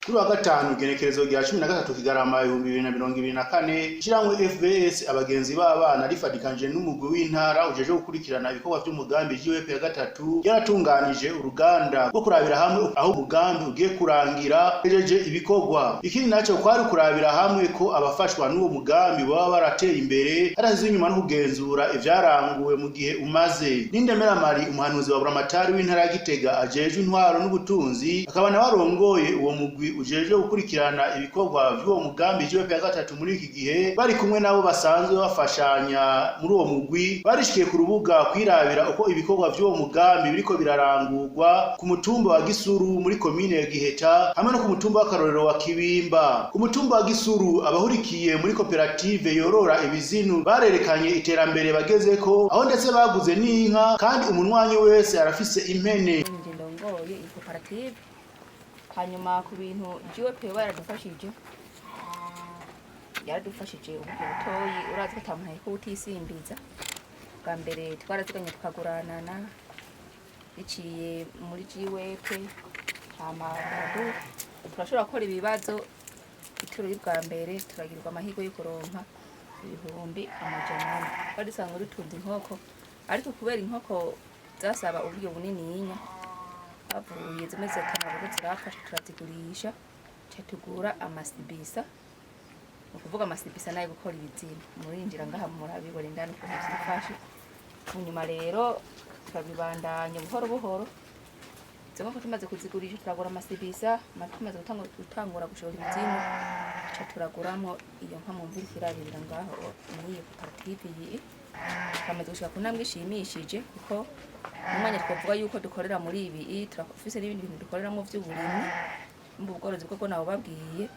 Kuri wa gatanu, igenekerezo rya 13 Kigarama 2024, ishyirahamwe FBS Abagenzi b'Abana rifadikanije n'umugwi w'intara ujeje gukurikirana ibikorwa vy'umugambi GWP ya gatatu, yaratunganije uruganda rwo kurabira hamwe aho umugambi ugiye kurangira hejeje ibikorwa. Ikindi naco kwari kurabira hamwe ko abafashwa n'uwo mugambi baba barateye imbere, hadasizwe inyuma no kugenzura ivyaranguwe mu gihe umaze. N'Indemeramari, umuhanuzi wa buramatari w'intara ya Gitega ajejwe intwaro n'ubutunzi, akaba nawe arongoye uwo mugwi ujejwe gukurikirana ibikorwa vy'uwo mugambi GWP ya gatatu muri iki gihe, bari kumwe nabo basanzwe bafashanya muri uwo mugwi, barishikiye ku rubuga kwirabira uko ibikorwa vy'uwo mugambi biriko birarangurwa ku mutumba wa Gisuru muri komine ya Giheta, hamwe no ku mutumba w'akarorero wa Kibimba. Ku mutumba wa Gisuru, abahurikiye muri koperative yorora ibizinu barerekanye iterambere bagezeko, aho ndetse baguze n'inka, kandi umunwanyi wese arafise impene. Njye ndongoye iyi koperative. Hanyuma ku bintu GWP yaradufashije, yaradufashije uburyo butoyi. Urazi ko atamuntu ko utisimbiza. Bwa mbere twaraziganye, tukaguranana biciye muri GWP, hama turashobora gukora ibibazo. Ituro y'ubwa mbere turagirwa amahirwe yo kuronka 400,000. Twari dusanzwe dutunze inkoko, ariko kubera inkoko zasaba uburyo bunininya, havuye zimwe ziratanabugo zirapfa, turazigurisha, ca tugura amasibisa. Ni ukuvuga amasibisa nayo gukora ibizinu. Murinjira ngaha murabibona indani ukuntu vyifashe. Munyuma rero turabibandanya buhoro buhoro. Izo nkoko tumaze kuzigurisha, turagura amasibisa. Tumaze gutangura gushora ibizinu, ca turaguramwo iyo nka mwumva iriko irabirira ngaho muri iyo koperative. Iyi twamaze gushika ku ntambwe ishimishije, kuko mu mwanya twavuga yuko dukorera muri ibi, turafise n'ibindi bintu dukoreramwo vy'uburimyi mu bworozi bwo nabo babwiye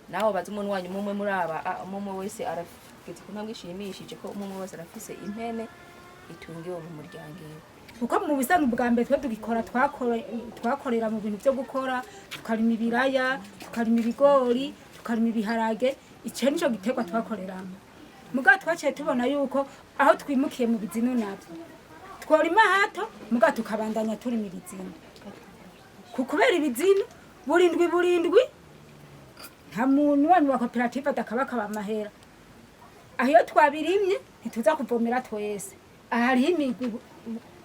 naho baza umuntu wanyu umwe muri aba, umwe wese arageze ku ntambwe ishimishije, ko umwe wese arafise impene itungiwe mu muryango iwe. Kuko mu bisanzwe bwa mbere twe tugikora, twakorera mu bintu byo gukora, tukarima ibiraya, tukarima ibigori, tukarima ibiharage. Icyo nico giterwa twakoreramo. Mugabo twaciye tubona yuko aho twimukiye mu bizinu navyo tworima hato, mugabo tukabandanya turima ibizinu. Kubera ibizinu burindwi burindwi, nta muntu wanyu wa koperative adakabakaba amahera. Aho iyo twabirimye ntituza kuvomera twese. Aha hariho imigwi,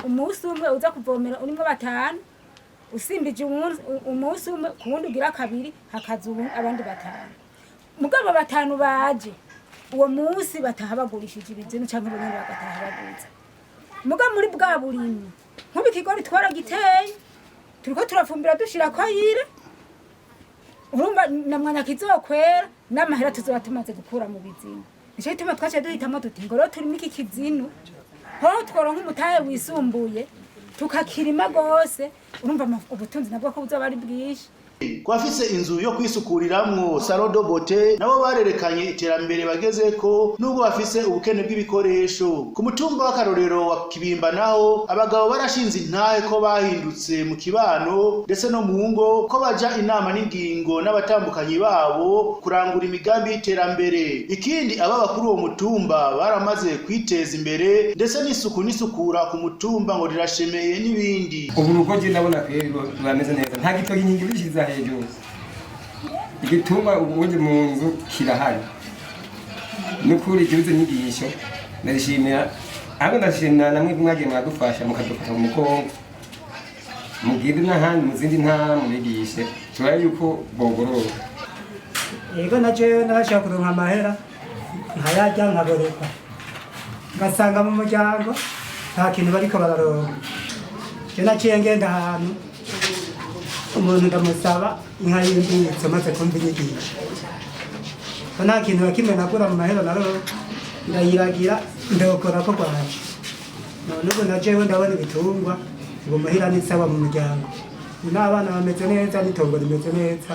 umunsi umwe uza kuvomera urimo batanu, usimbije umunsi umwe ku wundi ugira kabiri, hakaza ubu abandi batanu. Mugabo batanu baje uwo munsi bataha bagurishije ibizinu canke bo nyene bagataha baguze. Muga muri bwa burimyi, nk'ubu ikigori twaragiteye, turiko turafumbira, dushirako ayire. Urumva na mwanya kizokwera n'amahera tuzoba tumaze gukura mu bizinu. Nico gituma twaciye duhitamo tuti ngo rero turime iki kizinu, ho tworonka umutahe wisumbuye, tukakirima gose. Urumva ubutunzi nabwo ko buzoba ari bwinshi. Ku bafise inzu yo kwisukuriramwo, salon de beauté, nabo barerekanye iterambere bagezeko nubwo bafise ubukene bw'ibikoresho. Ku mutumba w'akarorero wa Kibimba naho, abagabo barashinze intahe ko bahindutse mu kibano ndetse no mu ngo, ko baja inama n'ingingo n'abatambukanyi babo kurangura imigambi y'iterambere. Ikindi, ababa kuri uwo mutumba baramaze kwiteza imbere, ndetse n'isuku n'isukura ku mutumba ngo rirashemeye n'ibindi. Ubu urugo je ndabona rurameze neza, nta gitoki nyingi bishiza hejuru. Igituma ubundi mu nzu kirahari. Nukuri igihuze nyigisho ndashimira, ahubwo ndashimira namwe mwagiye mwadufasha, mukadufata mu mugongo. Mugende n'ahandi mu zindi ntara mubigishe, turabe yuko bogororoka. Yego, na jewe narashaka kuronka amahera nkayarya, nkaboreka, ngasanga mu muryango nta kintu bariko bararonka. Je naciye ngenda ahantu umuntu, ndamusaba inka y'imbitso. Maze kumva inyigisho ko nta kintu na kimwe nagura mu mahera naronka, ndayiragira, ndokora ko rwaje. None ubu na jewe ndabona ibitungwa ubu muhira ni sawa, mu muryango n'abana bameze neza, n'itongo rimeze neza,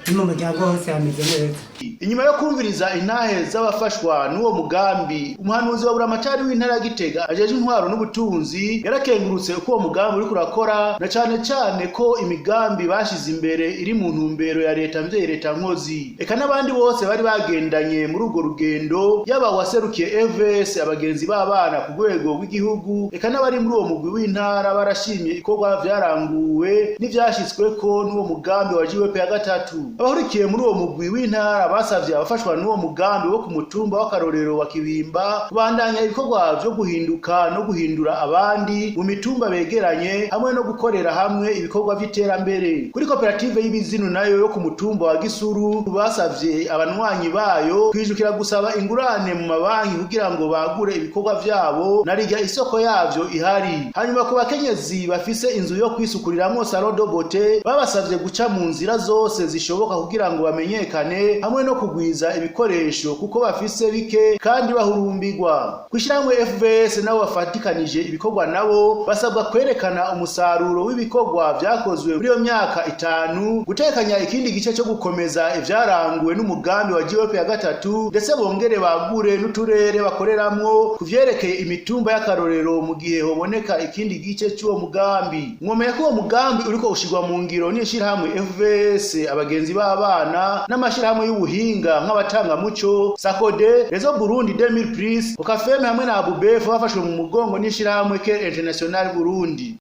no mu muryango hose hameze neza. Inyuma yo kumviriza intahe z'abafashwa n'uwo mugambi, umuhanuzi wa buramatari w'intara ya Gitega ajejwe intwaro n'ubutunzi yarakengurutse uko uwo mugambi uriko urakora, na cane cane ko imigambi bashize imbere iri mu ntumbero ya leta mvyeyi, leta nkozi. Eka n'abandi bose bari bagendanye muri urwo rugendo, yaba uwaserukiye EVS abagenzi b'abana ku rwego rw'igihugu, eka n'abari muri uwo mugwi w'intara, barashimye ibikorwa vyaranguwe n'ivyashitsweko n'uwo mugambi wa GWP ya gatatu. Abahurikiye muri uwo mugwi w'intara basavye abafashwa n'uwo mugambi wo ku mutumba w'akarorero wa Kibimba kubandanya ibikorwa vyo guhinduka no guhindura abandi mu mitumba begeranye, hamwe no gukorera hamwe ibikorwa vy'iterambere. Kuri koperative y'ibizinu nayo yo ku mutumba wa Gisuru, basavye abanywanyi bayo kwijukira gusaba ingurane mu mabanki kugira ngo bagure ibikorwa vyabo, narirya isoko yavyo ihari. Hanyuma ku bakenyezi bafise inzu yo kwisukuriramwo, salon de beauté, babasavye guca mu nzira zose zishoboka kugira ngo bamenyekane, hamwe no kugwiza ibikoresho kuko bafise bike kandi bahurumbirwa. Kw'ishirahamwe FVS nabo bafatikanije ibikorwa, nabo basabwa kwerekana umusaruro w'ibikorwa vyakozwe muri iyo myaka 5, gutekanya ikindi gice cyo gukomeza ivyaranguwe n'umugambi wa GWP ya gatatu, ndetse bongere bagure n'uturere bakoreramwo ku vyerekeye imitumba y'akarorero mu gihe hoboneka ikindi gice c'uwo mugambi. Mwomenya ko uwo mugambi uriko ushirwa mu ngiro n'ishirahamwe FVS abagenzi b'abana n'amashirahamwe y'ubuhinga nk'abatangamuco Sakode, Rezo Burundi 2000 Plus, Okafeme hamwe na Abubef, bafashwe mu mugongo n'ishirahamwe Care International Burundi.